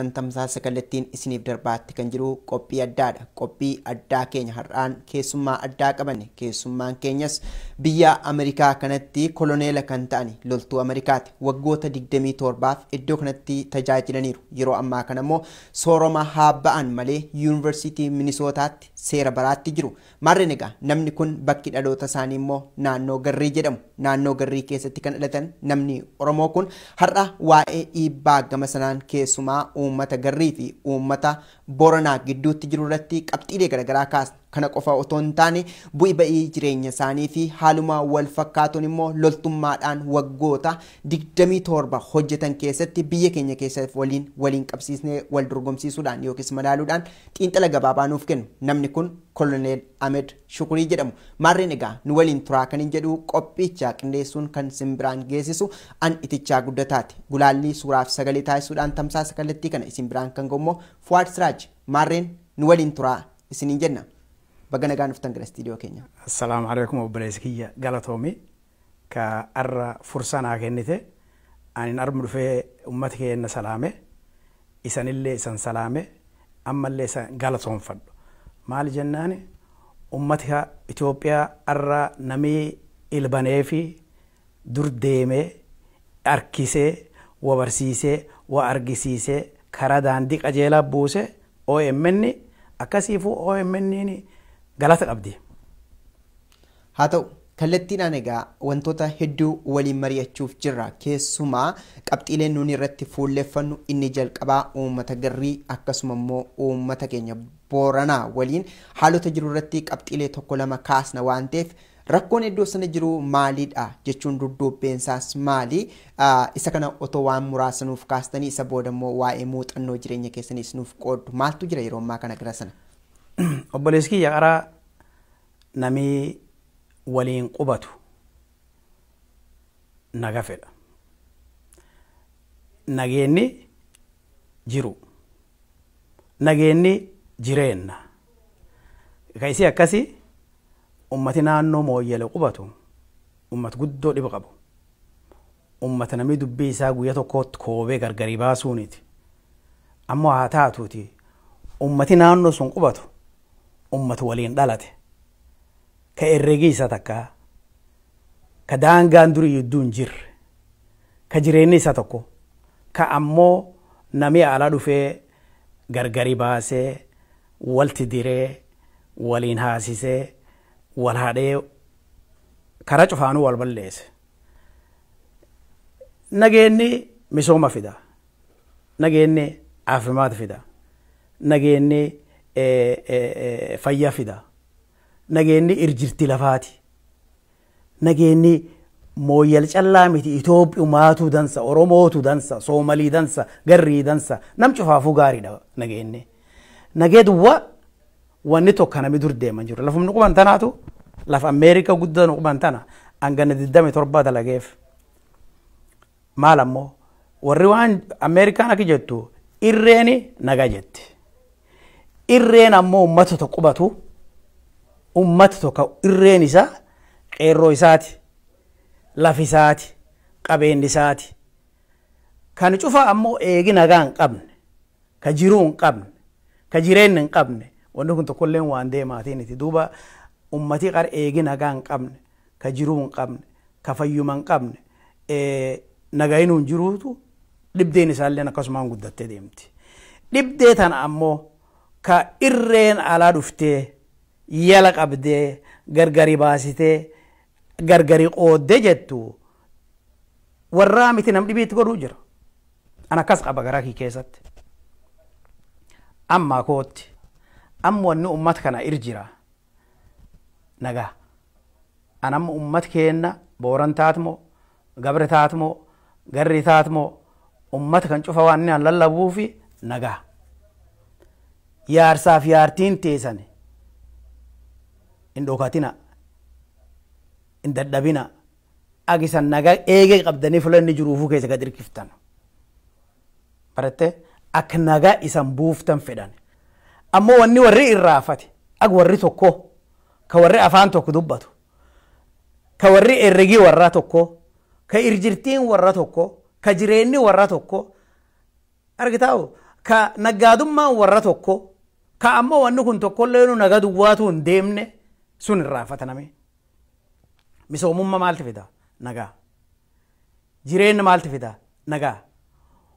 Tamsaasa kallattiin isiniif darbaatti kan jiru qophii addaadha. Qophii addaa keenya har'aan keessummaa addaa qabanne. Keessummaan keenyas biyya Ameerikaa kanatti koloneela kan ta'an loltuu Ameerikaati. Waggoota 27f iddoo kanatti tajaajilaniiru. Yeroo ammaa kana immoo sooroma haa ba'an malee Yuunivarsiitii Minisootaatti seera baraatti jiru. Maarreen egaa namni kun bakki dhaloota isaanii immoo naannoo Garrii jedhamu. Naannoo Garrii keessatti kan dhalatan namni Oromoo kun har'a waa'ee dhiibbaa gama sanaan keessumaa uummata Garrii fi uummata Booranaa gidduutti jiru irratti qabxiilee garaagaraa kaasna. Kana qofa otoo hin taane bu'i ba'ii jireenya isaanii fi haaluma wal fakkaatuun immoo loltummaadhaan waggoota 27 hojjetan keessatti biyya keenya keessatti waliin qabsiisnee wal dorgomsiisuudhaan yookiis madaaluudhaan xiinxala gabaabaa nuuf kennu. Namni kun Koloneel Ahmed Shukurii jedhamu. Maarreen egaa nu waliin turaa kan hin jedhu qophicha qindeessuun kan simbiraan geessisu an Itichaa Guddataati. Gulaallii suuraaf sagalee taasisuudhaan tamsaasa kallattii kana isin biraan kan ga'u Fuwaad Siraaj. Maarreen nu waliin turaa isiniin jenna. Baga nagaan dhuftan gara istiidiyoo keenya. Assalaamu alaikum obboleessi kiyya, galatoomi ka arra fursaa naa kennite. Anin arma dhufee ummata keenya salaame, isanillee isan salaame, ammallee isan galatoonfadhu. Maali jennaani, ummata Itoophiyaa arra namii ilbanee fi dur deemee harkisee wa barsiisee wa argisiisee karaa daandii qajeelaa buuse OMN. Akkasiifuu OMN galata qabdi. Haa ta'u, kallattiidhaan egaa wantoota hedduu waliin mari'achuuf jirra. Keessumaa qabxiileen nuuni irratti fuulleffannu inni jalqabaa uummata Garrii akkasuma immoo uummata keenya Booranaa waliin haalota jiru irratti qabxiilee tokko lama kaasna waan ta'eef, rakkoon iddoo sana jiru maalidha jechuun dudduubbeensaas maali? Isa kana otoo waan muraasa nuuf kaastanii, isa booda immoo waa'ee muuxannoo jireenya keessaniis nuuf qooddu. Maaltu jira yeroo ammaa kana gara sana? Obboleessi kiyya, qaraa namii waliin qubatu naga fedha. Nageenni jiru. Nageenni jireenna. Ka isii akkasii ummati naannoo Mooyyale qubatu ummata guddoo dhiba qabu. Ummata namni dubbii isaa guyyaa tokkotti koobee gargarii baasuuniti. Ammoo haa taatuuti, ummati naannoo sun qubatu ummata waliin dhalate. Ka herregii isa takkaa. Ka daangaan durii jidduu hin jirre. Ka jireenyi isa tokko. Ka ammoo namni ala dhufee gargari baasee walti diree waliin haasisee wal hadhee karaa cufaanuu wal balleesse. Nageenni misooma fida. Nageenni caafimaad fida. Nageenni fayyaa fida. Nageenni irjirti lafaati. Nageenni Mooyyal callaa miti, Itoophiyumaatu dansa, Oromootu dansa, Soomalii dansa, Garrii dansa, nam cufaafuu gaariidha nageenni. Nagee duwwaa wanni tokko namni dur deeman jiru. Lafumni quban tanaatu lafa Ameerikaa guddaa nu quban tana hangana 27 dalageef. Maal ammoo warri waan Ameerikaan akka jettu irreeni nagaa jetti. Irreen ammoo uummata tokko qubatu, uummata tokko irreen isaa qeerroo isaati, lafi isaati, qabeenyi isaati. Kan cufa ammoo eegi nagaa hin qabne, ka jiruu hin qabne, ka jireenya hin qabne, wanni kun tokkolleen waan deemaatiiniti. Duuba ummati qar eegi nagaa hin qabne, ka jiruu hin qabne, ka fayyuma hin qabne, nagayin hin jiruutu dhibdeen isaallee akkasumaan guddattee deemti. Dhibdee tana ammoo ka irreen alaa dhuftee yala qabdee gargari baasitee gargari qooddee jettu warraa miti, nam dhibiitti godhuu jira. An akkas qaba garaa kii keessatti. Ammaa kootti. Amma wanni uummata kana ir jira. Nagaa. An amma uummata keenna Booran taatmoo, Gabre taatmoo, Garri taatmoo, uummata kan cufa waan inni an lallabuufi nagaa. Yaarsaaf yaartiin teessan hin dhokatina, hin dadhabina, agisan nagaa eegee qabdanii fulanni jiruufuu keessa gad hirkiftan. Barattee akka nagaa isan buuftan fedhan. Ammoo wanni warri irraafate ak warri tokko ka warri afaan tokko dubbatu, ka warri herregii warra tokko, ka irjirtiin warra tokko, ka jireenyi warra tokko argitaa'u. Ka naggaadummaan warra tokko ka ammoo wanni kun tokkollee nu naga duwwaatu hin deemne sun irraa fataname. Misoomummaa maaltu fida? Nagaa. Jireenya maaltu fida? Nagaa.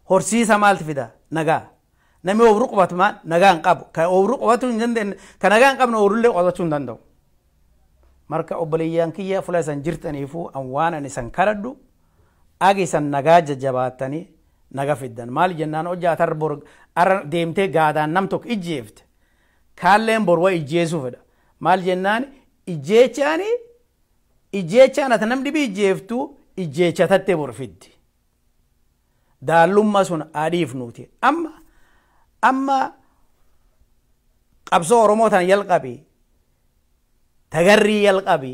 Horsiisa maaltu fida? Nagaa. Namni obruu qubatu maal? Nagaa hin qabu. Ka obruu qubatu hin dandeenye, ka nagaa hin qabne obrullee qubachuu hin danda'u. Marka obboleeyyan kiyya fuula isan jirtaniifuu an waan ani isan kadhadhu agi isan nagaa jajjabaattanii naga fiddan. Maal jennaan hojjaa tar bor arra deemtee gaadaan nam tokko ijjeefte. Kaalleen bor waa ijjeesuu fedha. Maal jennaan ijjeechaan ati nam dhibii ijjeeftu ijjeechatattee bor fiddi. Daallummaa sun adiif nuti. Amma qabsoo Oromoo tan jalqabi tagarrii jalqabi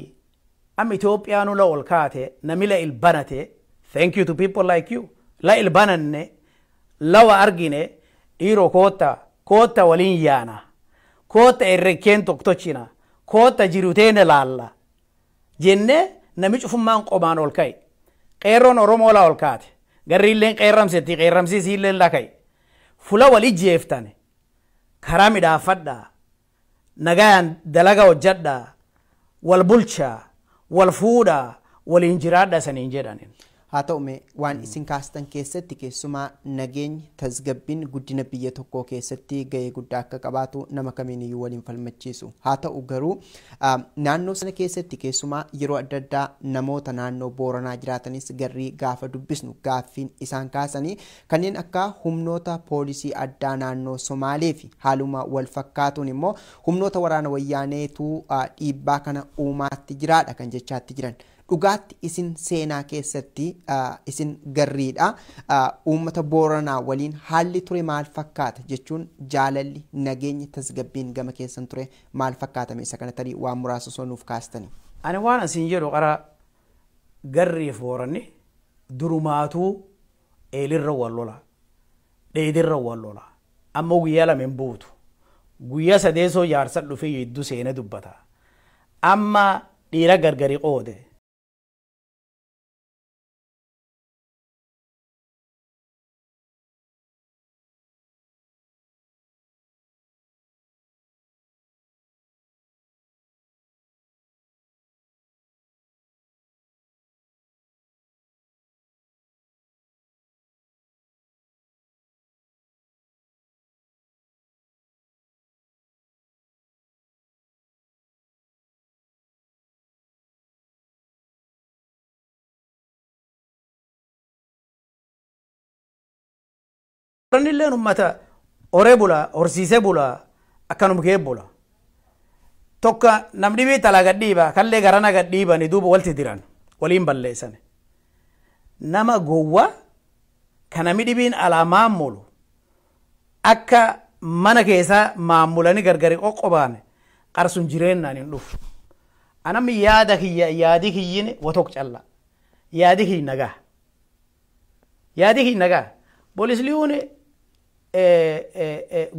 amma Itoophiyaanu la ol kaate nami la ilbanate. Thank you to people like you. La ilbananne lawa argine dhiiroo kootta kootta waliin yaana kootta herrekkeen tokkochina kootta jiruteene laalla jenne nami cufummaan qomaan ol ka'e. Qeerroon Oromoo la ol kaate garriilleen qeerramsetti qeerramsiisiilleen la ka'e. Fula wal ijjeeftane karaa midhaafadhaa nagaan dalaga hojjadhaa wal bulchaa wal fuudhaa waliin jiraadhaa saniin jedhanin. Haa ta'u mee waan isin kaastan keessatti keessumaa nageenyi tasgabbiin guddina biyya tokkoo keessatti gahee guddaa akka qabaatu nama kamiin iyyuu waliin falmachiisu. Haa ta'u garuu naannoo sana keessatti keessumaa yeroo adda addaa namoota naannoo Booranaa jiraatanis garrii gaafa dubbisnu gaaffiin isaan kaasanii kanneen akka humnoota poolisii addaa naannoo Somaalee fi haaluma wal fakkaatuun immoo humnoota waraana wayyaaneetu dhiibbaa kana uumaatti jiraadha kan jechaatti jiran. Dhugaatti isin seenaa keessatti isin garriidha. Uummata Booranaa waliin haalli ture maal fakkaata jechuun jaalalli nageenyi tasgabbiin gama keessan ture maal fakkaatame isa kana tarii waan muraasa osoo nuuf kaastani. Ani waan asiin jedhu qara garriif Booranni durumaatuu eelirra wal lola dheedirra wal lola amma guyyaa lama hin buutu guyyaa sadeesoo jaarsa dhufee yidduu seenee dubbata amma dhiira gargari qoode. Booranilleen uummata horee bula, horsiisee bula, akkanuma kee bula. Tokko namni dhibii talaa gad dhiiba, kallee garana gad dhiibani duuba walitti diran, waliin balleessan. Nama gowwaa kan namni dhibiin alaa maamulu akka mana keessaa maamulanii gargari qoqqobaan qarsuun jireenyaan hin dhufu. Anamni yaada kiyya yaadi kiyyiin watok calla. Yaadi kiyyi nagaa. Yaadi kiyyi nagaa. Poolisliyoon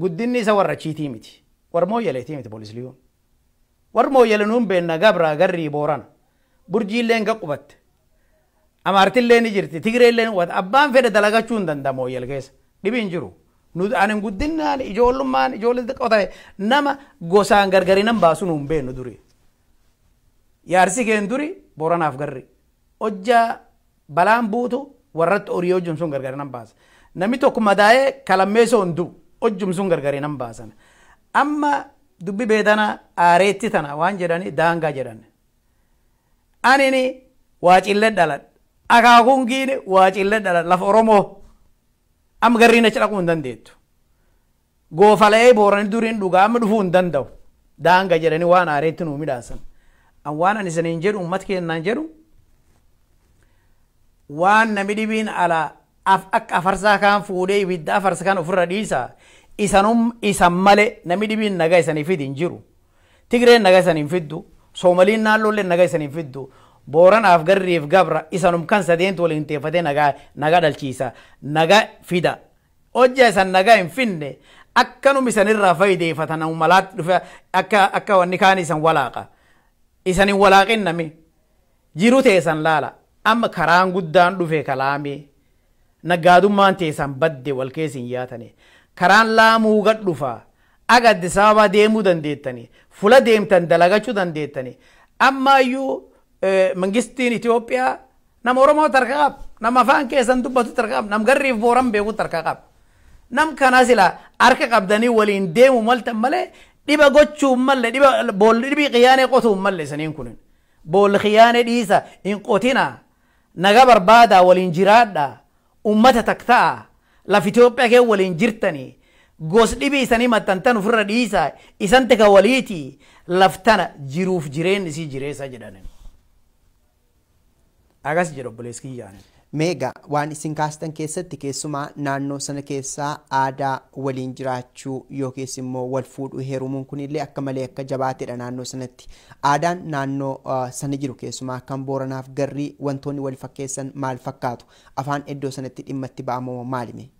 guddinni isa warra achiitii miti. Warra mooyyaleetii miti poolisliyoon. Warra mooyyale nuun beenna gabraa garrii Boorana. Burjiilleen gad qubatte. Amaartillee ni jirti. Tigreellee ni qubata. Abbaan fedhe dalagachuu hin danda'a mooyyal keessa. Dhibi hin jiru. Ani guddinaan ijoollummaan ijoollee xiqqoo ta'e nama gosaan gargari nan baasu nuun beennu duri. Yaarsi keen duri Booranaaf garri. Hojjaa balaan buutu warratti horii hojjum sun gargari nan baasa. Namni tokko madaa'ee kalammeessoo hin du'u hojjum sun gargari nan baasan. Amma dubbi beedana aareetti tana waan jedhani daangaa jedhan. Anini waacillee dhaladha. Akaakuun kiini waacillee dhaladha lafa Oromoo. Amma garriin achi dhaquu hin dandeettu. Goofalee Boorani duriin dhugaa amma dhufuu hin danda'u. Daangaa jedhanii waan aareetti nuu midhaasan. An waan ani isiniin jedhu uummata keenyaan jedhu waan namni dhibiin alaa akka afarsaa kaan fuudhee ibidda afarsa kaan ofirra dhiisa isanum isan malee namni dhibiin nagaa isanii fidi hin jiru. Tigreen nagaa isanii hin fiddu. Soomaliin naannoollee nagaa isanii hin fiddu. Booranaaf garriif gabra isanum kan sadeentu waliin teeffatee nagaa dhalchiisa. Nagaa fida. Hojja isan nagaa hin finne akkanum isanirraa faayideeffatan malaatti dhufe akka wanni kaan isan walaaqa. Isan hin walaaqin nami. Jiru teessan laala. Amma karaan guddaan dhufe kalaamee. Naggaadummaan teessan badde wal keessa hin yaatane. Karaan Laamuu gad dhufa. Aga Addis Ababaa deemuu dandeettani. Fula deemtan dalagachuu dandeettani. Ammaayyuu mangistiin Itoophiyaa nama Oromoo tarka qaba. Nama afaan keessan dubbatu tarka qaba. Nam garriif Booran beeku tarka qaba. Nam kana sila harka qabdanii waliin deemu maltan malee dhiba gochuu malee dhiba boolli dhibii qiyaanee qotuu malee isaniin kunin. Boolli qiyaanee dhiisa hin qotina. Naga barbaadaa waliin jiraadha. Ummata takta'a. Lafa Itoophiyaa kee waliin jirtanii. Gos dhibii isanii maxxantan ofirra dhiisa. Isan tika waliiti. Laftana jiruuf jireenyi isii jireessa jedhanin. Agas jedhu obboleessi kiyyaan. Meegaa waan isin kaastan keessatti keessumaa naannoo sana keessaa aadaa waliin jiraachuu yookiis immoo wal fuudhuu heerumuun kunillee akka malee akka jabaateedha naannoo sanatti. Aadaan naannoo sana jiru keessumaa kan Booranaaf Garrii wantoonni wal fakkeessan maal fakkaatu? Afaan iddoo sanatti dhimma itti ba'amu maalimi?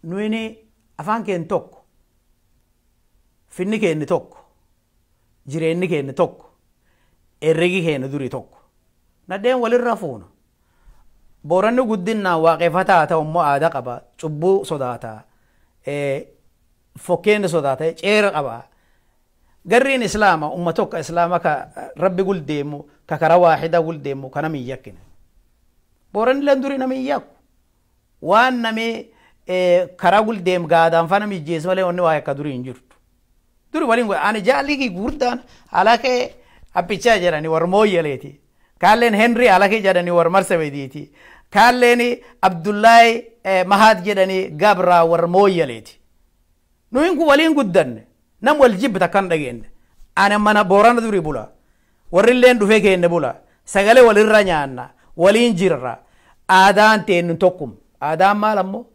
Nuyini afaan keenya tokko, finni keenya tokko, jireenyi keenya tokko, herregi keenya durii tokko. Nadheen walirra fuuna. Booranni guddinaan waaqeffataa ta'u immoo aadaa qaba, cubbuu sodaata, fokkeenni sodaata, ceera qaba. Garriin Islaama umma tokko Islaama ka Rabbi guldeemu, ka karaa waaxida guldeemu ka nama hin yakkine. Booranni illee durii nama hin yakku. Waan nami karaa guldeemu gaadaan fa nama ijjeessu malee wanni waa yakka durii hin jirtu. Duri waliin ani jaalli gurguddaan alakee abbichaa jedhani warra Mooyyaleeti. Kaalleen Henry alakee jedhani warra Marsabediiti. Kaalleen Abdullahi Mahaad jedhani Gabraa warra Mooyyaleeti. Nuyin kun waliin guddanne nam wal jibbita akkan dhageenye. Ani mana Boorana durii bula. Warri illeen dhufee keenya bula. Sagalee walirra nyaanna. Waliin jirra. Aadaan teenyu tokkum. Aadaan maal ammoo?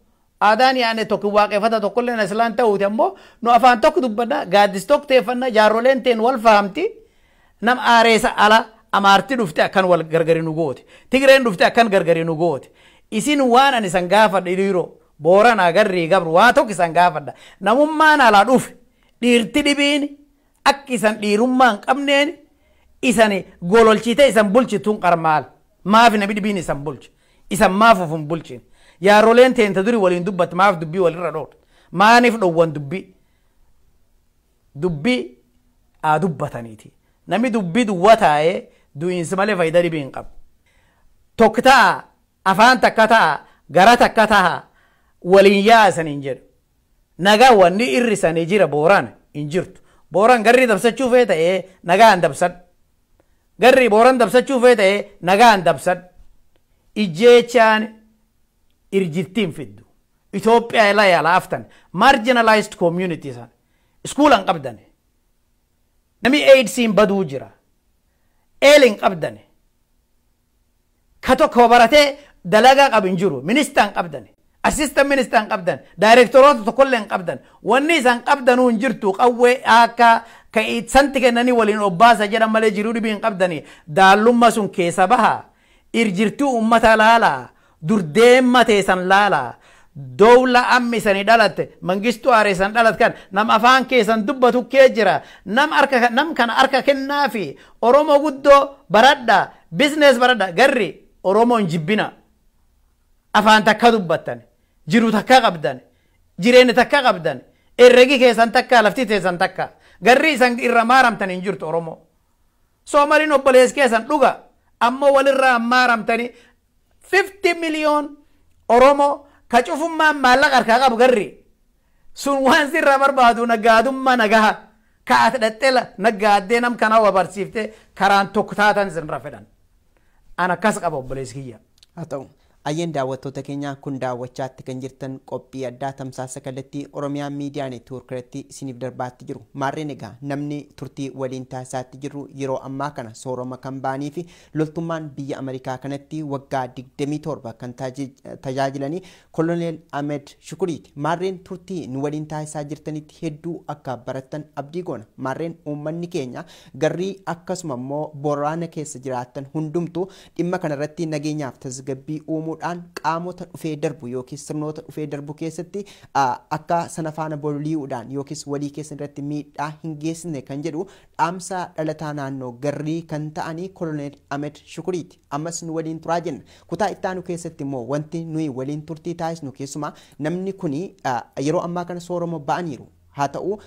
Aadaan yaane tokko waaqeffata tokkollee islaan ta'uuti ammoo nu afaan tokko dubbanna gaaddis tokko teeffanna jaarroleen teen wal fahamti. Nam aareessa ala Amaarti dhufte akkan wal gargari nu goote. Tigreen dhufte akkan gargari nu goote. Isin waan ani isan gaafadha dhiiroo Booranaa Garrii Gabru waa tokko isan gaafadha. Namummaan alaa dhufe dhiirti dhibiin akka isan dhiirummaa hin qabneen isan gololchite isan bulchituun qarmaal. Maaf namni dhibiin isan bulche? Isan maaf of hin bulchin? Jaarroleen teenta durii waliin dubbatte maaf dubbii walirra dhoorte? Maaniif dhowwan dubbii? Dubbii haa dubbataniiti. Namni dubbii duwwaa taa'ee du'iinsi malee faayidaa dhibii hin qabu. Tokko ta'a, afaan takka ta'a, gara takka ta'a, waliin yaasan hin jedhu. Nagaa wanni irrisanii jira Booraan hin jirtu. Booraan garrii dabsachuu fee ta'ee nagaan dabsadhu. Garrii Booraan dabsachuu fee ta'ee nagaan dabsadhu. Ijjeechaan irjittiin fiddu. Itoophiyaa ilaa yaalaa aftan marginalized community san. Iskuula hin qabdan. Namni AIDSiin baduu jira. Eel hin qabdan. Ka tokko baratee dalagaa qabu hin jiru. Ministaa hin qabdan. Assistant minister hin qabdan. Daayirektoroota tokkollee hin qabdan. Wanni isaan qabdanuu hin jirtu qawwee akka ka santi kennanii waliin obbaasa jedhan malee jiruu dhibii hin qabdani. Daallummaa sun keessa baha. Irjirtuu uummata laala. Durdeemma teessan laala. Dowla ammi isanii dhalatte mangistuu aareessan dhalat kan nam afaan keessan dubbatu kee jira. Nam harka nam kana harka kennaafi Oromoo guddoo baradha. Business baradha. Garri Oromoo hin jibbina. Afaan takka dubbattan. Jiru takka qabdan. Jireenya takka qabdan. Herregi keessan takka lafti teessan takka. Garri isan irra maaramtan hin jirtu Oromoo. Soomaliin obboleessi keessan dhuga. Ammoo walirraa maaramtanii 50 million Oromoo ka cufummaan maallaqa harkaa qabu garri. Sun waan sirraa barbaadu naggaadummaa nagaha. Ka ati dhaxxee naggaaddee nam kana wa barsiiftee karaan tokko taatan sirra fedhan. An akkas qaba obboleessi kiyya. Haa ta'u. Ayyeen daawwattoota keenyaa kun daawwachaatti kan jirtan qophii addaa tamsaasa kallattii Oromiyaa Miidiyaa Neetwoork irratti isiniif darbaatti jiru. Maarreen egaa namni turtii waliin taasisaatti jirru yeroo ammaa kana sooroma kan ba'anii fi loltummaan biyya Ameerikaa kanatti waggaa 27 kan tajaajilanii Koloneel Ahmed Shukuriiti. Maarreen turtii nu waliin taasisaa jirtanitti hedduu akka barattan abdii goona. Maarreen uummanni keenya garrii akkasuma immoo Boorana keessa jiraatan hundumtuu dhimma kanarratti nageenyaaf tasgabbii uumuu fayyadamuudhaan qaamota dhufee darbu yookiis sirnoota dhufee darbu keessatti akka sana faana boli'uudhaan yookiis walii keessan irratti miidhaa hin geessine kan jedhu dhaamsa dhalataa naannoo Garrii kan ta'anii Koloneel Ahmed Shukuriiti. Ammas nu waliin turaa jenna. Kutaa itti aanu keessatti immoo wanti nuyi waliin turtii taasisnu keessumaa namni kuni yeroo ammaa kana soorama ba'aniiru. Haa ta'u,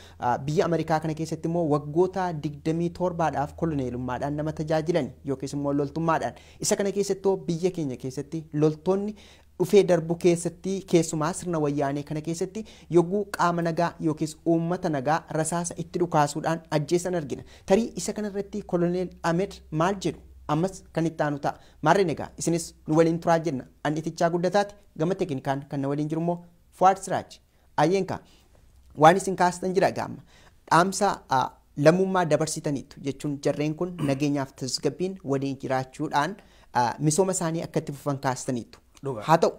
biyya Ameerikaa kana keessatti immoo waggoota 27dhaaf koloneelummaadhaan nama tajaajilan yookiis immoo loltummaadhaan. Isa kana keessatti biyya keenya keessatti loltoonni dhufee darbu keessatti, keessumaa sirna Wayyaanee kana keessatti, yogguu qaama nagaa yookiis uummata nagaa rasaasa itti dhukaasuudhaan ajjeesan argina. Tarii isa kanarratti Koloneel Ahmed maal jedhu? Ammas kan itti aanu ta'a. Maarreen egaa isinis nu waliin turaa jenna. Ani Itichaa Guddataati, gama teeknikaan kan na waliin jiru immoo Fuwaad Siraaj. Ayyeenka waan isin kaastan jira gaama. Dhaamsa lammummaa dabarsitaniitu jechuun jarreen kun nageenyaaf tasgabbiin waliin jiraachuudhaan misooma isaanii akka itti fufan kaastaniitu. Haa ta'u,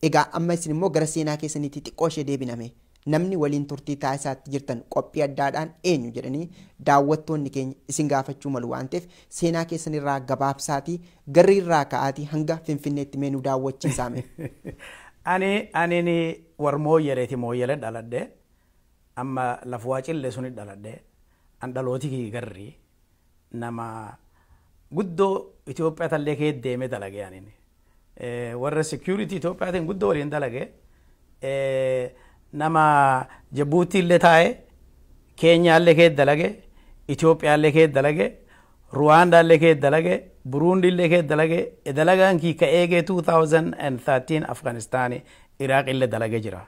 egaa amma isin immoo gara seenaa keessaniitti xiqqoo ishee deebiname. Namni waliin turtii taasisaatti jirtan qophii addaadhaan eenyu jedhanii daawwattoonni keenya isin gaafachuu malu waan ta'eef, seenaa keessan irraa gabaabsaatii Garri irraa ka'aatii hanga Finfinneetti mee nu daawwachiisaame. Ani war Mooyyaleeti, Mooyyalee dhaladhe, amma lafa Waacillee suni dhaladhe. An dhalooti kii Garri, nama guddoo Itoophiyaa tallee kee deemee dalage anin. Warra security Itoophiyaatiin guddoo waliin dalage. Nama Jabuutii illee taa'e, Keenyaallee kee dalage, Itoophiyaallee kee dalage, Ruwaandaallee kee dalage, Buruundillee kee dalage, dalagaan kii ka eegee 2013 Afganistaanii, Iraaq illee dalage jira.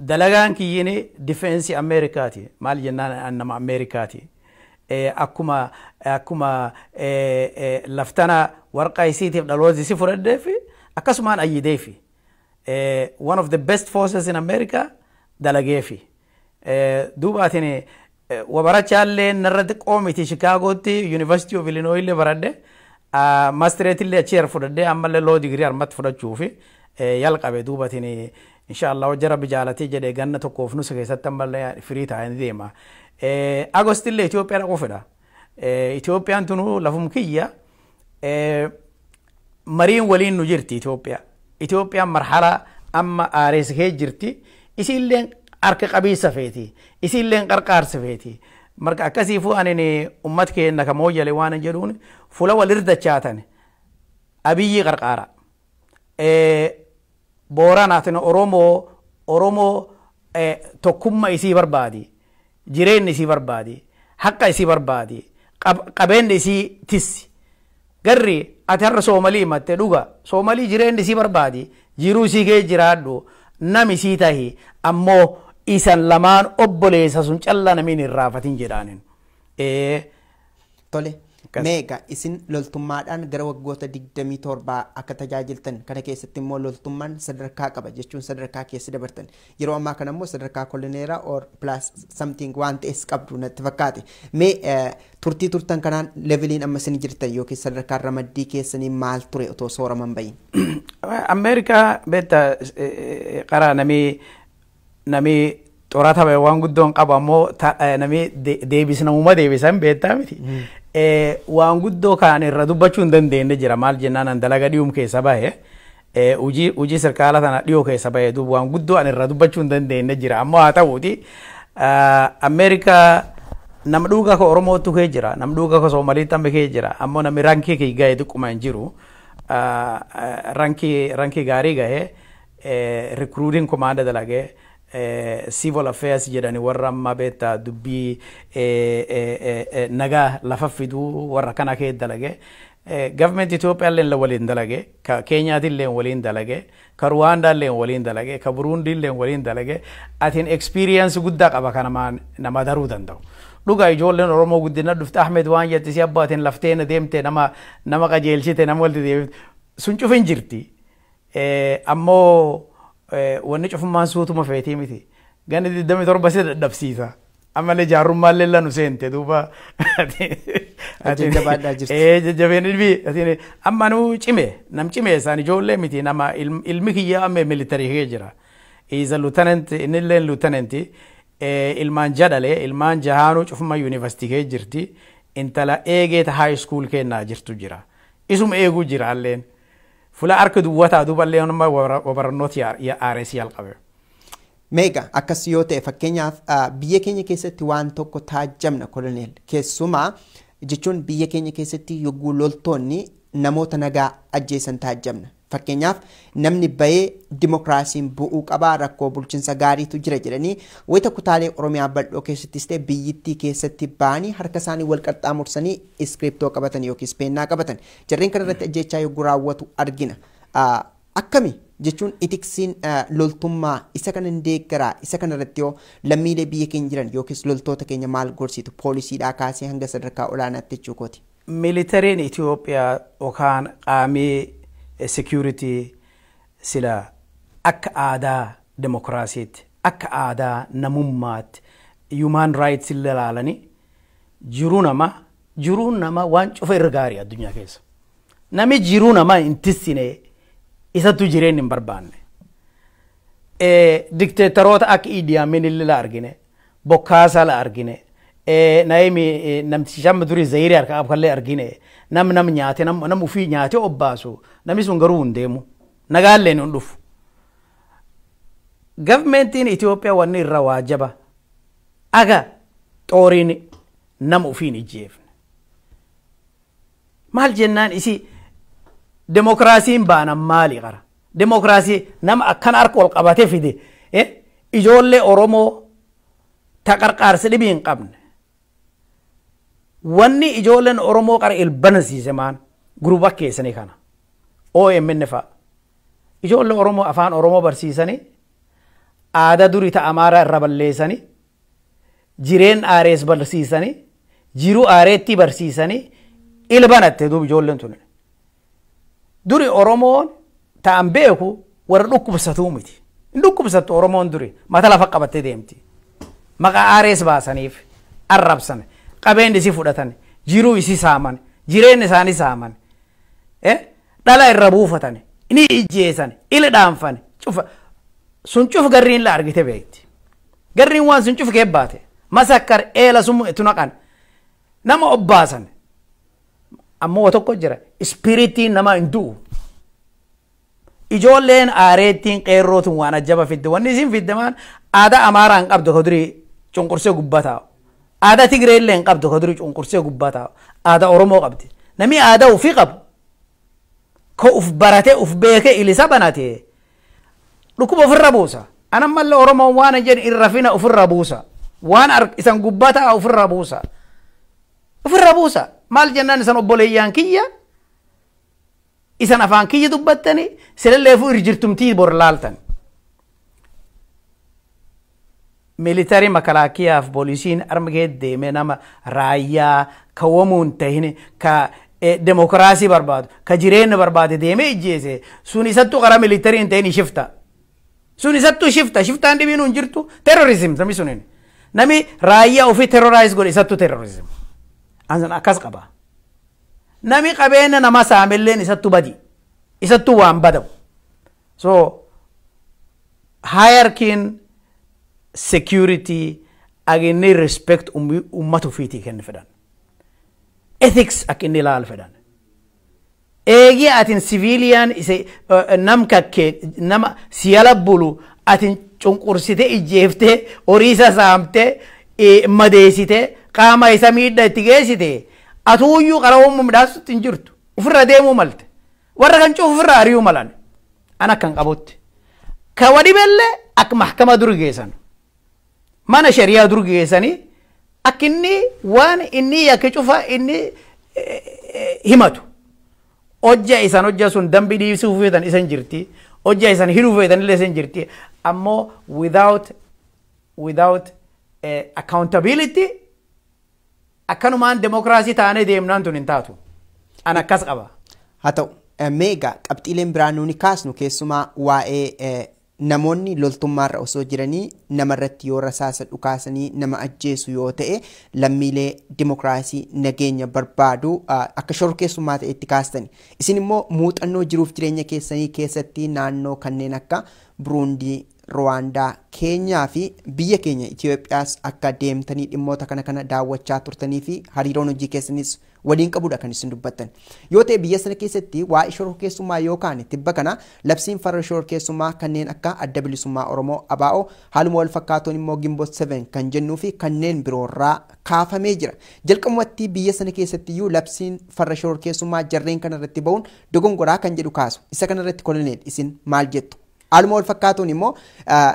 Dalagaan kiyyiin defense Ameerikaati. Maal jennaan, nama Ameerikaati. Akkuma laftana warqa isiitiif dhaloota isi fudhadheefi akkasumaan ayyideefi. One of the best forces in America dalageefi. Duuba atin wabarachaallee narra xiqqoo miti, Chicaagootti University of Illinois illee baradhe. Mastereet illee achi fudhadhe, ammallee law degree harmatti fudhachuufi jalqabe. Duuba atin inshallah hojja Rabbi jaalatee jedhee ganna tokkoof nusa keessatti ammallee firii taa'ee deema. Agosti illee Itoophiyaa dhaquu fedha. Itoophiyaan tunu lafum kiyya, mariin waliin nu jirti Itoophiyaa. Itoophiyaan marhala amma aareessa jirti. Isiilleen harka qabiisa feeti. Isiilleen qarqaarsa feeti. Marka akkasiifuu ani ummat keenya ka Mooyyale waan jedhuun, fuula walirdachaatan Abiyyi qarqaara. Booranaatiin Oromoo tokkummaa isii barbaadi. Jireenya isii barbaadi. Haqa isii barbaadi. Qabeenya isii tissi. Garri ati har'a Soomalii himatte, dhuga. Soomalii jireenya isii barbaadi. Jiruu isii kee jiraadhu. Nam isii tahi. Ammoo isan lamaan obboleessa sun callaa namiin hin raafatin jedhaanin. Tole. Mee egaa isin loltummaadhaan gara waggoota 27 akka tajaajiltan kana keessatti immoo loltummaan sadarkaa qaba jechuun sadarkaa keessa dabartan. Yeroo ammaa kana immoo sadarkaa koloneeraa or plus something waan ta'es qabdu natti fakkaate. Mee turtii turtan kanaan leveliin amma isin jirtan yookiin sadarkaan ramaddii keessanii maal ture otoo sooraman bahin? Ameerikaa beektaa, karaa namii xurata waan guddoon qabu, ammoo namii deebisnamuma deebisan beektaa miti. Waan guddoo kaan irra dubbachuu hin dandeenye jira, maal jennaan an dalaga dhiyuum keessa bahe, hojii sirkaala tana dhiyoo keessa bahe, duuba waan guddoo an irra dubbachuu hin dandeenye jira. Ammoo haa ta'uuti, Ameerikaa nama dhugaa ka Oromootu kee jira, nama dhugaa ka Soomaliitti amma kee jira, ammoo namni rankii kee gahe xiqquma hin jiru. Rankii gaarii gahe, recruiting commander dalagee, civil affairs jedhani, warra amma beektaa dubbii nagaa lafa fiduu warra kana kee dalage. Government Itoophiyaa illee waliin dalage, ka Keenyaati illee waliin dalage, ka Ruwaandaa illee waliin dalage, ka Buruundii illee waliin dalage. Atiin experience guddaa qaba kan nama daruu danda'u. Dhugaa ijoolleen Oromoo guddina dhufte, Ahmed waan jette si abbaatiin lafteen deemte, nama qajeelchite, nama walitti deebifte sun cufin jirti. Ammoo wanni cufummaan suutuma feetii miti. Ganni 27 si dadhabsiisa. Ammallee jaarrummaallee lanu seente duuba. Jajjabaadhaa jirti. Jajjabeen ilmi amma nu cime, nam cime isaan ijoollee miti, nama ilmi kiyya amma military kee jira. Is a lieutenant, innillee lieutenant, ilmaan jadhale, ilmaan jahaanuu cufuma yuunivarsiitii kee jirti. Intala eegeeta high school kennaa jirtu jira. Isuma eeguu jira alleen. Fula harka duwwataa duuballee nama wabarannooti aareessi jalqabe. Meeqa akkas yoo ta'e, fakkeenyaaf biyya keenya keessatti waan tokko taajjabna, koloneel, keessumaa jechuun biyya keenya keessatti yogguu loltoonni namoota nagaa ajjeesan taajjabna. Fakkeenyaaf namni bahee dimokiraasiin bu'uu qabaa, rakkoo bulchiinsa gaariitu jira jedhanii wayita kutaalee Oromiyaa bal'oo keessattis ta'e biyyittii keessatti ba'anii harka isaanii wal qaxxaamursanii iskiriptoo qabatan yookiis peennaa qabatan. Jarreen kana irratti ajjeechaa yogguu raawwatu argina. Akkami jechuun itiksiin loltummaa isa kana hin deeggaraa? Isa kana irratti yoo lammiilee biyya keenya jiran yookiis loltoota keenya maal gorsitu, poolisiidhaa kaasee hanga sadarkaa olaanaatti jechuu kooti? Militariin Itoophiyaa yookaan qaamii security sila akka aadaa demokiraasiitti, akka aadaa namummaatti, human rights illee ilaalanii jiruu nama waan cufa irra gaarii addunyaa keessa. Nami jiruu nama hin tissine isattu jireenya hin barbaanne. Dikteetaroota akka Idi Amin illee la argine, Bokkaasaa la argine, naimi namtichi amma durii Zayirii harka qabu kallee argine, nam nyaate, nam ufii nyaate obbaasu, namni sun garuu hin deemu, nagaalleen hin dhufu. Governmentiin Itoophiyaa wanni irra waajjaba aga xooriin nama ufiin ijjeefne. Maal jennaan, isi demokiraasiin baanan maali qara? Demokiraasii nama akkana harka ol qabatee fide, ijoollee Oromoo ta qarqaarsa dhibii hin qabne. Wanni ijoolleen Oromoo qara ilbanasiise maan guruba keessanii kana. OMN fa'a. Ijoollee Oromoo afaan Oromoo barsiisanii, aadaa durii ta Amaaraa irra balleessanii, jireen aarees barsiisanii, jiruu aareetti barsiisanii ilbanatte duuba ijoolleen tun. Duri Oromoon ta'an beeku warra dhukkubsatuu miti. Hin dhukkubsattu Oromoon duri, mata lafa qabattee deemti. Maqaa aarees baasaniif arrabsan, qabeen isii fudhatan, jiruu isii saaman, jireenya isaanii saaman, dhala irra buufatan, ni ijjeessan, ila dhaanfan, cufa sun cuf garriin la argite beekti. Garriin waan sun cuf keebbaate masakkar eela sun itti naqan, nama obbaasan. Ammoo wa tokko jira, spiritiin nama hin du'u. Ijoolleen aareettiin qeerrootuun waan ajjaba fidde. Wanni isin fidde maan, aadaa Amaaraa hin qabdu ka durii cunqursee gubbaa taa'u. Aadaa Tigree illee hin qabdu ka durii cunqursee gubbaa taa'u. Aadaa Oromoo qabdi. Namni aadaa ofii qabu, ka uf barate, uf beeke, ilisa banate, dhukkuba ofirra buusa. Anammallee Oromoon waan jedhu, irra fina ofirra buusa. Waan isan gubbaa taa'u ofirra buusa. Ofirra buusa. Maal jennaan, isan obboleeyyaan kiyya, isan afaan kiyya dubbattani, silalleefuu irjirtumtii bor laaltan. Military makalaakiyaaf poolisiin arma kee deemee nama raayyaa ka wamuun tahin, ka demokiraasii barbaadu, ka jireenya barbaade deemee ijjeese sun isattu qara military hin tahin shifta. Sun isattu shifta, shiftaan dhibiin hin jirtu, terrorism namni sunin. Nami raayyaa ofii terrorize godhe isattu terrorism. Ansan akkas qaba. Nami qabeenya nama saamilleen isattu badi. Isattu waan badamu. So hierarchy security aginni respect ummata ofiitii kennu fedhan. Ethics akka inni ilaalu fedhan. Eegii atin civilian isa nam kakkee nama siyala bulu atin cunqursite, ijjeeftee, horii isa saamtee, madeessite, qaama isa miidha itti geessite, atuuyyuu qara midhaasutti hin jirtu. Ofirra deemuu malte. Warra kan cufu ofirra ari'uu malan. An akkan qabutti. Ka wadhibellee akka mahkama dur geessan. Mana shari'aa dur geessanii akka inni waan inni yakka cufa inni himatu. Hojja isan hojja sun dambii dhiibsuu feetan isan jirti. Hojja isan hidhuu feetan illee isan jirti. Ammoo without accountability akkanumaan demokiraasii taanee deemnaan tun hin taatu. An akkas qaba. Haa ta'u, meegaa qabxiileen biraa nuuni kaasnu, keessumaa waa'ee namoonni loltummaarra osoo jiranii namarratti yoo rasaasa dhukaasanii nama ajjeesu yoo ta'e, lammiilee dimokiraasii nageenya barbaadu akka shororkeessummaa ta'etti kaastani. Isin immoo muuxannoo jiruuf jireenya keessanii keessatti naannoo kanneen akka Buruundii, Ruwaandaa, Keenyaa fi biyya keenya Itoophiyaas akka deemtanii dhimmoota kana daawwachaa turtanii fi hariiroon hojii keessanis waliin qabudha kan isin dubbattan. Yoo ta'e biyya sana keessatti waa'ee shororkeessummaa yookaan tibba kana labsiin farra shororkeessummaa kanneen akka Adda Bilisummaa Oromoo ABO haaluma wal fakkaatuun immoo Ginbot 7 kan jennuu fi kanneen biroorraa kaafamee jira. Jalqabumatti biyya sana keessatti iyyuu labsiin farra shororkeessummaa jarreen kana irratti ba'uun dogongoraa kan jedhu kaasu. Isa kana irratti koloneel isin maal jettu? Haaluma wal fakkaatuun immoo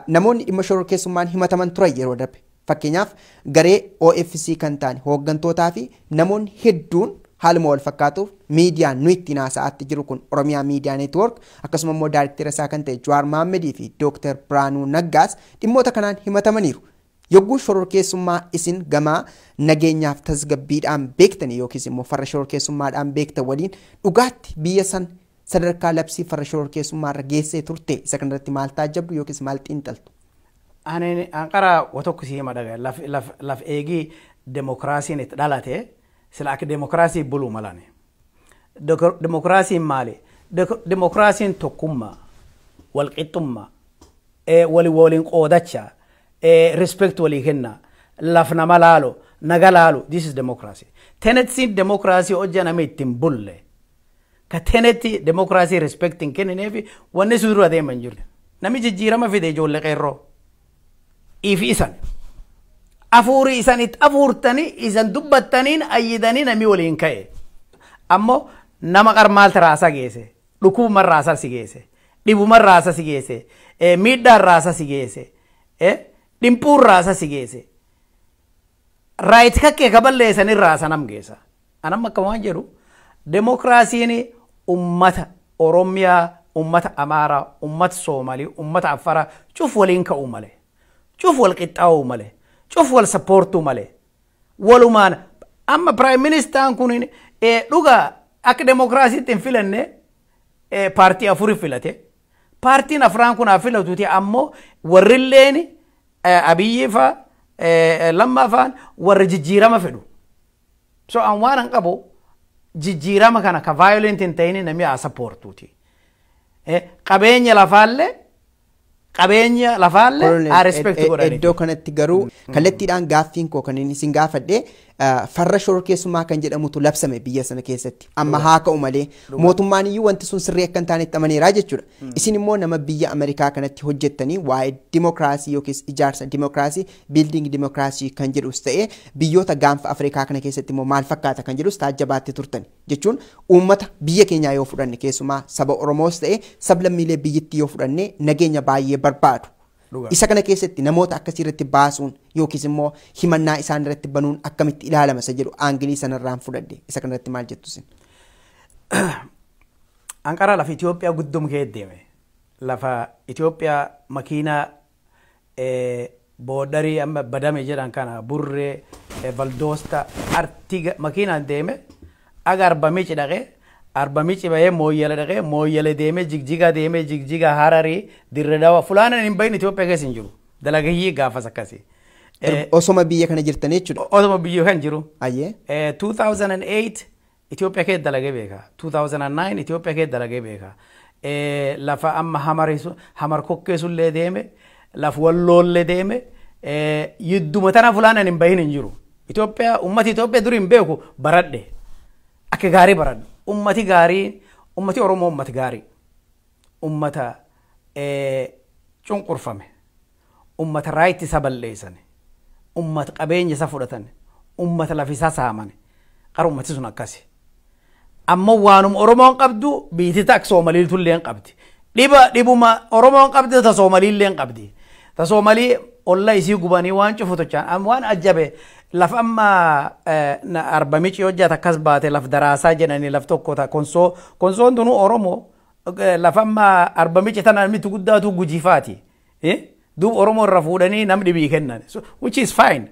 namoonni dhimma shororkeessummaan himataman turan yeroo darbe. Fakkeenyaaf garee OFC kan ta'an hooggantootaa fi namoonni hedduun haaluma wal fakkaatuuf miidiyaan nu ittiin haasa'aatti jiru kun Oromiyaa Miidiyaa Neetwoork akkasuma immoo daayrektera isaa kan ta'e Jawaar Mahaammedii fi Dooktar Biraanuu Naggaas dhimmoota kanaan himatamaniiru. Yogguu shororkeessummaa isin gamaa nageenyaaf tasgabbiidhaan beektanii yookiis immoo farra shororkeessummaadhaan beektan waliin dhugaatti biyya san sadarkaa labsii farra shororkeessummaa irra geessee turte isa kanarratti maal taajjabdu yookiis maal xiinxaltu? Ani anqara wa tokko si hima dhaga laf eegii demokiraasiin itti dhalate sila akka demokiraasii buluu malani. Demokiraasiin maali? Demokiraasiin tokkummaa, walqixxummaa, waliin qoodacha, respect walii kenna, laf nama laalo, naga laalo, this is democracy. Tenetsiin demokiraasii hojja nama ittiin bulle. Ka tenetti demokiraasii respect hin kennineefi wanni sun dura deeman jiru. Namni jijjiirama fide ijoollee qeerroo. Ifi isan. Afuuri isan itti afuurtanii isan dubbattaniin ayyidanii namni waliin ka'e. Ammoo nama qarmaalta raasaa geesse. Dhukkubuma raasaa si geesse. Dhibuma raasaa si geesse. Miidhaan raasaa si geesse. Dhimpuun raasaa si geesse. Raayit kakkee kaballeessanii raasa nam geessa. Anam akka waan jedhu demokiraasiin ummata Oromiyaa, ummata Amaaraa, ummata Soomalii, ummata Affaraa cuf waliin ka'uu malee. Cuf wal qixxaa'uu malee. Cuf wal sappoortuu malee. Walumaan amma piraayim ministaan kun dhugaa akka demokiraasiitti hin filanne paartii afuri filate. Paartiin afraan kun haa filatuuti ammoo warrilleen Abiyyi faa Lammaa faan warra jijjiirama fedhu. So an waan an qabu jijjiirama kana ka violent hin ta'in namni haa sappoortuuti. Qabeenya lafaallee qabeenya lafaallee haa respect godhani. Iddoo kanatti garuu kallattiidhaan gaaffiin koo kan inni isin gaafadhe farra shororkeessummaa kan jedhamutu labsame biyya sana keessatti. Amma haa ka'u malee mootummaan iyyuu wanti sun sirrii akka hin taanetti amaneeraa jechuudha. Isin immoo nama biyya Ameerikaa kanatti hojjettanii waa'ee dimokiraasii yookiis ijaarsa dimokiraasii biilding dimokiraasii kan jedhus ta'e biyyoota gaanfa Afrikaa kana keessatti immoo maal fakkaata kan jedhus taajjabaatti turtan jechuun uummata biyya keenyaa yoo fudhanne keessumaa saba Oromoos ta'e sablammiilee biyyattii yoo fudhanne nageenya baay'ee barbaadu. Isa kana keessatti namoota akkasii irratti baasuun yookiis immoo himannaa isaan irratti banuun akkamitti ilaalama isa jedhu aangilii sanarraan fudhadhe. Isa kanarratti maal jettu isin? Anqara lafa Itoophiyaa guddum kee deeme. Lafa Itoophiyaa makiinaa boodarii amma badame jedhan kana burree Valdoosta artiga makiinaan deeme aga Arbamici dhaqee Arbamici bahee Mooyyale dhaqee Mooyyale deemee Jigjiga deemee Jigjiga Hararii Dirre Dawa fulaanan hin bahin Itoophiyaa keessa hin jiru. Dalagayyii gaafas akkasii. Osoma biyya kana jirtan jechuudha. Osoma biyya kan jiru. Ayyee. 2008 Itoophiyaa keessa dalagee beeka. 2009 Itoophiyaa keessa dalagee beeka. Lafa amma hamar kokkeessullee deeme lafa walloollee deeme yidduma tana fulaanan hin bahin hin jiru. Itoophiyaa ummati Itoophiyaa duri hin beeku baradhe. Akka gaarii baradhe. Ummati gaarii ummati Oromoo ummati gaarii. Ummata cunqurfame. Ummata raayitti isa balleessan. Ummata qabeenya isa fudhatan. Ummata lafi isaa saaman. Qara ummati sun akkasi. Ammoo waanuma Oromoon qabdu biitti ta Soomaliiltullee hin qabdi. Dhiba dhibuma Oromoon qabdi ta Soomaliillee hin qabdi. Ta Soomalii olla isii gubanii waan cufu tochaan waan ajjabe lafa amma Arbamici hojjata akkas baate laf daraasaa jedhanii laf tokko ta konsoo konsoon tunuu Oromoo lafa amma Arbamici tana namni guddaatu gujifaati. Duub Oromoo irra fuudhanii nam dhibii kennan. Which is fine.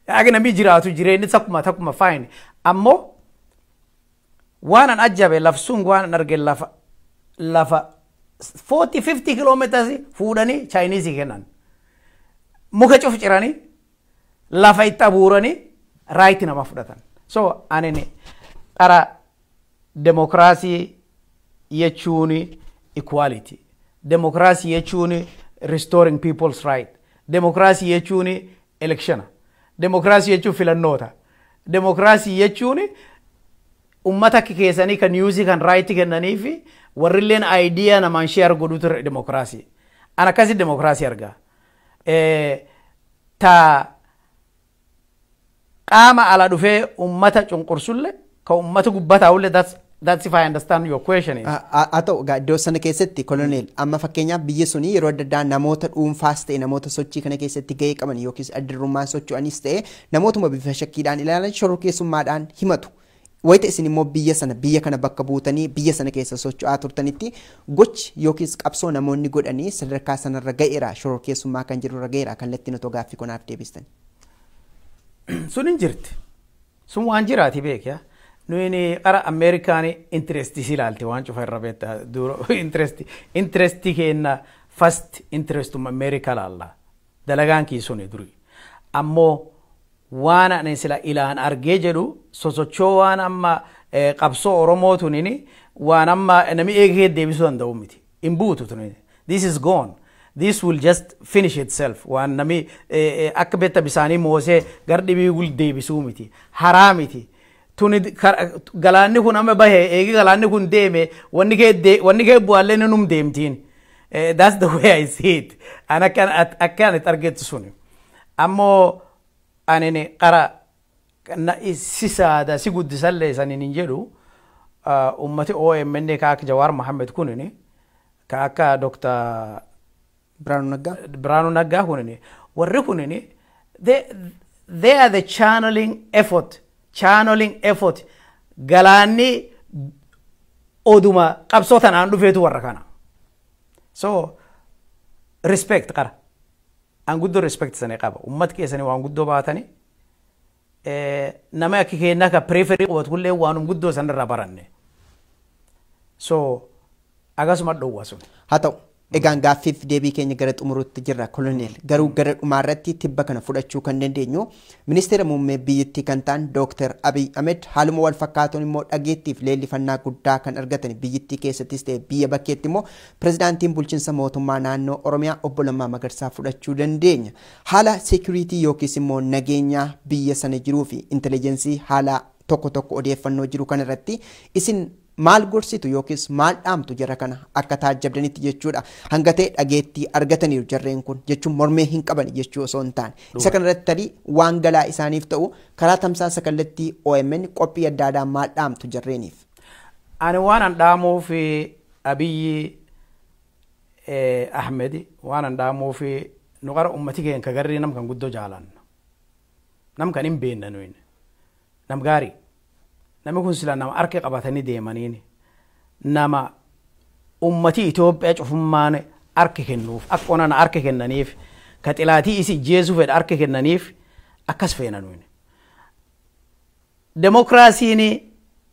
Akka namni jiraatu jireenyi takkuma takkuma fine. Ammoo waan an ajjabe laf sun waan an arge lafa lafa 40-50 kilometers fuudhanii Chinese kennan. Muka cuf ciranii lafa itti abuuranii raayiti nama fudhatan. So ani qara demokiraasii jechuun equality. Demokiraasii jechuun restoring people's right. Demokiraasii jechuun election. Demokiraasii jechuun filannoota. Demokiraasii jechuun ummata akka keessanii kan newsii kan right kennanii fi warrilleen idea namaan share godhutu demokiraasii. An akkasi demokiraasii argaa. Ta qaama ala dhufee ummata cunqursulle ka ummata gubbataa'ullee, that's if I understand your question is. Haa ta'u egaa, iddoo sana keessatti, koloneel, amma fakkeenyaaf biyyi suni yeroo adda addaa namoota dhuunfaas ta'e, namoota sochii kana keessatti gahee qaban yookiis addarrummaan socho'anis ta'e, namootuma bifa shakkiidhaan ilaalan shororkeessummaadhaan himatu. Wayita isin immoo biyya sana, biyya kana bakka buutanii biyya sana keessa socho'aa turtanitti, gochi yookiis qabsoo namoonni godhanii sadarkaa sanarra ga'eera, shororkeessummaa kan jedhurra ga'eera kallattiin otoo gaaffii kunaaf deebistan. Sun hin jirti. Sun waan jiraati beekya. Nuyi qara Ameerikaan interestii si ilaalte waan cufa irra beekta. Interestii kenna, first interestuma Ameerikaa laalla. Dalagaan kii suni duri. Ammoo waan ani sila ilaan argee jedhu, sosochoo waan amma qabsoo Oromoo tunini waan amma namni eegee deebisuu danda'u miti. Hin buutu tunini. This is gone. This will just finish itself. Waan nami akka beekta bisaanii moosee gar dhibii wul deebisuu miti. Haraa miti. Tuni galaanni kun amma bahe, eegi galaanni kun deeme, wanni kee bu'aallee num deemtiin. That's the way I see it. An akka ani argettu suni. Ammoo ani qara si saada si guddisallee isaaniin hin jedhu, ummati OMN ka akka Jawaar Mohammed kunini, ka akka Dr. Biraanuu Naggaa. Biraanuu Naggaa kunini, warri kunini, they are the channeling effort. Galaanni oduma qabsoo tanaan dhufeetu warra kana. So respect qara. An guddoo respect sanii qaba. Ummat keessanii waan guddoo baatanii nama akka keenyaa ka periphery qubatu kullee waanum guddoo sanirraa baranne. So akkasuma dhowwa sun. Haa ta'u, egaan gaaffiif deebii keenya gara xumuruutti jirra, koloneel. Garuu gara dhumaarratti tibba kana fudhachuu kan dandeenyu ministeera muummee biyyattii kan ta'an Dooktar Abiy Ahmed, haaluma wal fakkaatuun immoo dhageettiif leellifannaa guddaa kan argatan biyyattii keessattis ta'e biyya bakkeetti immoo pirezidaantiin bulchiinsa mootummaa naannoo Oromiyaa obbo Lammaa Magarsaa fudhachuu dandeenya. Haala security yookiis immoo nageenya biyya sana jiruu fi intelligence haala tokko tokko odeeffannoo jiru kanarratti isin maal gorsitu yookiis maal dhaamtu jara kana akka taajjabdanitti jechuudha? Hanga ta'e dhageettii argataniiru jarreen kun jechuun mormee hin qaban jechuu osoo hin taane. Isa kanarratti tarii waan galaa isaaniif ta'u karaa tamsaasa kallattii OMN qophii adda addaa maal dhaamtu jarreeniif? Ani waan an dhaamuuf Abiyyi Ahmed, waan an dhaamuuf, nu qara ummati keenya ka garrii nam kan guddoo jaalanna. Nam kan hin beekna nuyi. Nam gaarii. Namni kun sila nama harka qabatanii deemaniin, nama ummati Itoophiyaa cufummaan harka kennuuf, akka onana harka kennaniif, ka xilaatii isi ijjeesuu fedha harka kennaniif, akkas feena nuyi. Demokiraasiin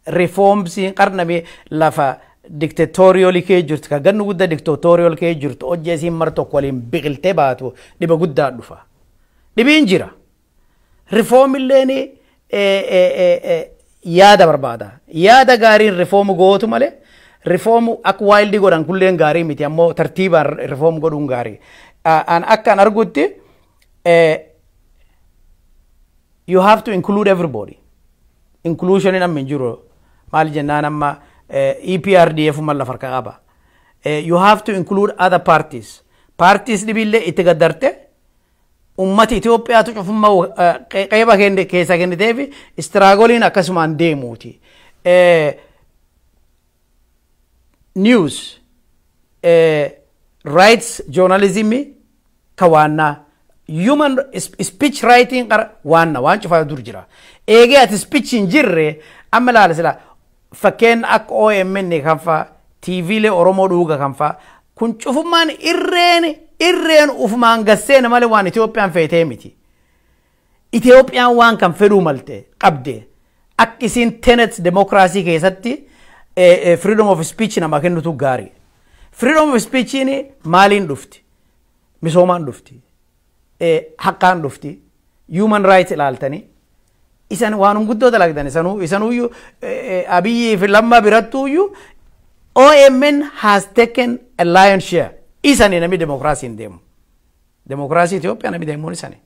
reformsiin qarname lafa dictatorial kee jirtu, ka gannu guddaa dictatorial kee jirtu, hojjeesiin mar tokko waliin biqiltee baatu dhiba guddaa dhufa. Dhibiin jira. Reformilleen yaada barbaada. Yaada gaariin reform gootu malee reform akka wild godhan kulleen gaarii miti, ammoo tartiibaan reform godhuun gaarii. An akka an argutti, you have to include everybody. Inclusion amma hin jiru. Maal jennaan, amma EPRDF man lafa harka qaba. You have to include other parties. Parties dhibillee itti gaddarte, ummati Itoophiyaatu cufummaa qeeba keessa kenniteef struggleiin akkasumaan deemuuti. News rights journalism ka waannaa human speech writing qara waanna waan cufaa dur jira. Eegee ati speech hin jirre, amma ilaala, sila fakkeen akka OMN kan fa'a, TVlee Oromoo dhuuga kan fa'a kun cufummaan irreen ufumaan gasseena malee waan Itoophiyaan feetee miti. Itoophiyaan waan kan fedhuu malte qabde, akka isiin tenets demokiraasii keessatti freedom of speech nama kennutu gaarii. Freedom of speechiin maaliin dhufti? Misoomaan dhufti. Haqaan dhufti. Human rights ilaaltanii. Isan waan guddoo dalagdan isanuu isanuyyuu Abiyyi fi Lammaa birattuuyyuu OMN has taken a lion share. Isani namni demokiraasiin deemu. Demokiraasii Itoophiyaa namni deemuun isani.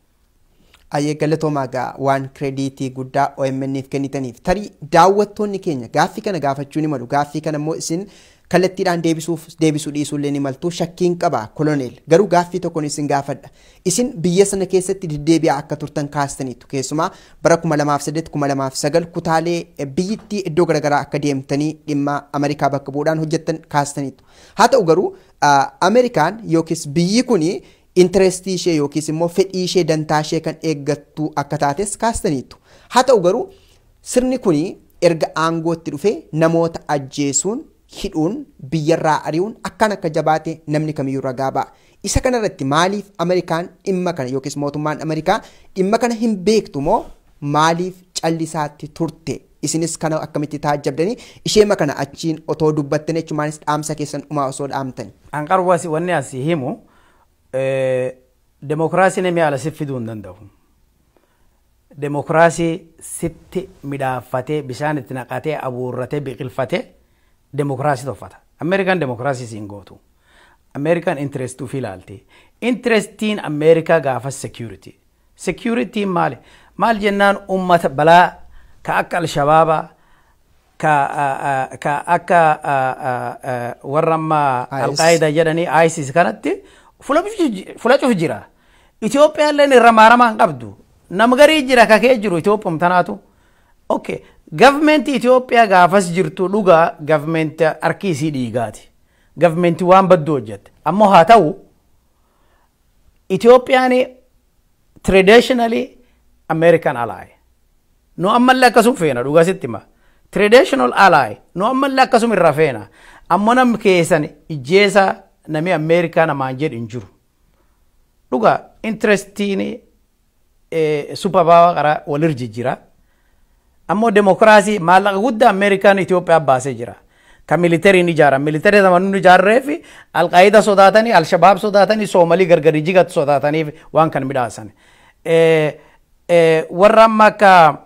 Ayyee, galatoomaa gaa waan credit guddaa OMN'if kennitaniif. Tarii daawwattoonni keenya gaaffii kana gaafachuu ni malu. Gaaffii kana immoo isin kallattiidhaan deebisuuf deebisuu dhiisuu illee ni maltu, shakkiin qaba, koloneel. Garuu gaaffii tokkoon isin gaafadha. Isin biyya sana keessatti deddeebi'aa akka turtan kaastaniitu. Keessumaa bara 2008 2009 kutaalee biyyittii iddoo garaagaraa akka deemtanii dhimma Ameerikaa bakka bu'uudhaan hojjettan kaastaniitu. Haa ta'u garuu Ameerikaan yookiis biyyi kuni interest ishee yookiis immoo fedhii ishee, dantaa ishee kan eeggattu akka taates kaastaniitu. Haa ta'u garuu sirni kuni erga aangootti dhufee namoota ajjeesuun, hidhuun, biyyarraa ari'uun akkaan akka jabaate namni kamiyyuu ragaa ba'a. Isa kanarratti maaliif Ameerikaan dhimma kana yookiis mootummaan Ameerikaa dhimma kana hin beektu moo maaliif callisaatti turte? Isinis kana akkamitti taajjabdanii? Isheema kana achiin otoo dubbattanii, jechumaanis dhaamsa keessan dhumaa osoo dhaamtani. Anqarwaasi wanni asii himu, demokiraasii namni haala si fiduu hin danda'u. Demokiraasii sitti midhaaffatee, bishaan itti naqatee, abuurratee, biqilfatee demokiraasii toffata. Ameerikaan demokiraasii siin gootu. Ameerikaan interest ofii ilaalti. Interestiin Ameerikaa gaafa security. Security maali? Maal jennaan, ummata balaa ka akka Alshabaabaa, ka akka warra amma Alqaayidaa jedhanii ISIS kanatti fula cuf jira. Itoophiyaalleen irra maaramaa hin qabdu. Nama garii jira kakee jiru Itoophiyum tanaatu. Okay. Government Itoophiyaa gaafas jirtu dhugaa government harki isii dhiigaati. Government waan badduu hojjette. Ammoo haa ta'u, Itoophiyaan traditionally American ally. Nu ammallee akkasum feena, dhugaa sitti hima. Traditional ally nu ammallee akkasum irra feena. Ammoo namni keessan ijjeesa nami Ameerikaa namaan jedhu hin jiru. Dhugaa interestiin super power karaa walir jijjiira. Ammoo demokiraasii maallaqa guddaa Ameerikaan Itoophiyaa baasee jira. Ka militariin ijaaran. Military zaman nu ijaarree fi Alqaayida sodaatanii, Alshabaab sodaatanii, Soomalii gargari jigatu sodaataniif waan kan midhaasan. Warra amma akka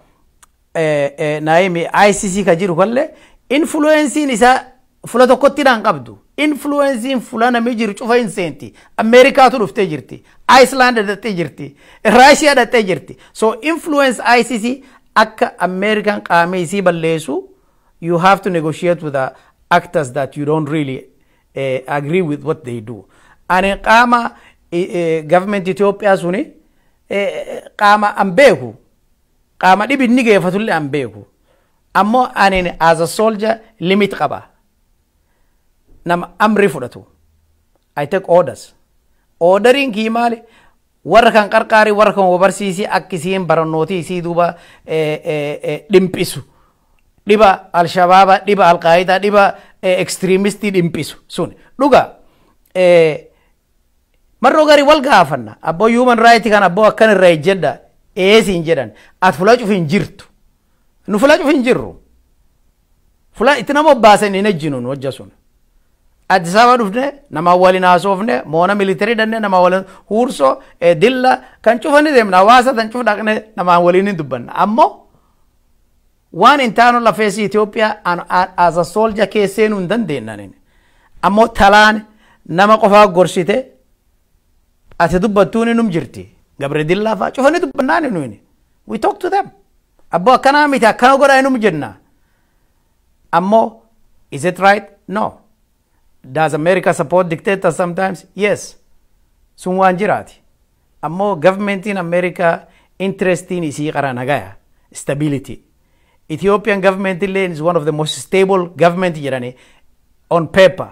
naayimi ICC ka jiru kallee influenceiin isaa fula tokkotti dhaan qabdu. Influenceiin fula namni jiru cufa hin seenti. Ameerikaatu dhuftee jirti. Iceland dhattee jirti. Raashiyaa dhattee jirti. So influence ICC akka Ameerikaan qaama isii balleessu, you have to negotiate with the actors that you don't really agree with what they do. Ani qaama government Itoophiyaa suni qaama an beeku, qaama dhibi inni geeffatullee an beeku. Ammoo ani as a soldier limit qaba. Nama amri fudhatu. I take orders. Orderiin kii maali? Warra kan qarqaarii, warra kan wabarsiisii, akka isiin barannootii isii duuba dhimphisu. Dhiba Alshabaaba, dhiba Alqaayidaa, dhiba extremistii dhimphisu sun. Dhuga marroo garii wal gaafanna. Abboo, human right kan abboo akkan irra ejjedha eesiin jedhan, ati fula cufi hin jirtu. Nu fula cufi hin jirru. Fula itti nama obbaasan hin ejjinu nu hojja sun. Addis Ababa dhufne nama waliin haasofne, moona military dhanne, nama waliin Huursoo, Dilla kan cufani deemna, hawaasa tan cuf dhaqne nama waliin hin dubbanna. Ammoo waan hin taanu lafeessi Itoophiyaa as a soldier keesseenuu hin dandeenyanin. Ammoo talaan nama qofaa gorsite ati dubbattuun num jirti. Gabre Dillaa fa'aa cufani dubbannaan nuyi. We talk to them. Abboo, akkanaa miti, akkana godhaa num jenna. Ammoo is it right? No. Does America support dictators sometimes? Yes. Sun waan jiraati. Ammoo governmentiin America interestiin isii qara nagaya. Stability. Ethiopian government illee is one of the most stable government jedhani on paper.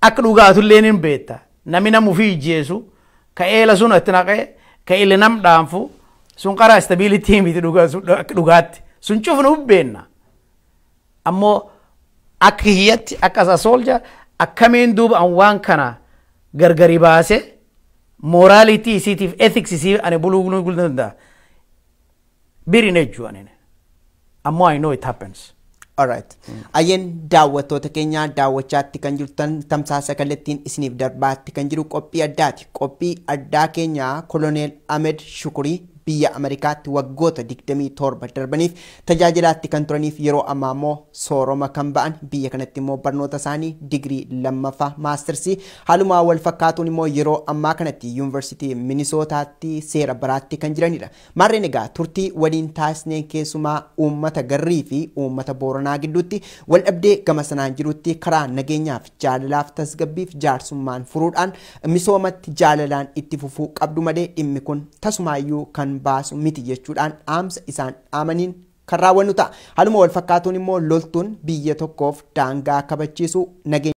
Akka dhugaatullee hin beekta. Nami nama ofii ijjeesu, ka eela sun itti naqee, ka illi nam dhaanfu, sun qara stability miti akka dhugaatti. Sun cufnu beenna. Ammoo akka hiyyatti, akka as a soldier, akkamiin duuba an waan kana gargari baase morality isiitiif ethics isii ani buluu danda'a. Birin ejju ani. Ammoo I know it happens. Alright. Ayyeen, daawwattoota keenya, daawwachaatti kan jirtan tamsaasa kallattiin isiniif darbaatti kan jiru qophii addaati. Qophii addaa keenya Koloneel Ahmed Shukurii Biyya Ameerikaatti waggoota 27 darbaniif tajaajilaatti kan turaniif yeroo ammaa immoo sooroma kan ba'an biyya kanatti immoo barnoota isaanii digirii lammaffaa maastirsii haaluma wal fakkaatuun immoo yeroo ammaa kanatti yuunivarsiitii Minisootaatti seera baraatti kan jiranidha. Maarreen egaa turtii waliin taasisnee keessumaa uummata Garrii fi uummata Booranaa gidduutti wal dhabdee gama sanaan jirutti karaa nageenyaaf jaalalaaf tasgabbiif jaarsummaan furuudhaan misoomatti jaalalaan itti fufuu qabdu malee dhimmi kun tasumaayyuu kan baasu miti jechuudhaan dhaamsa isaan dhaamaniin kan raawwannu ta'a. Haaluma wal fakkaatuun immoo loltuun biyya tokkoof daangaa kabachiisu nageenya.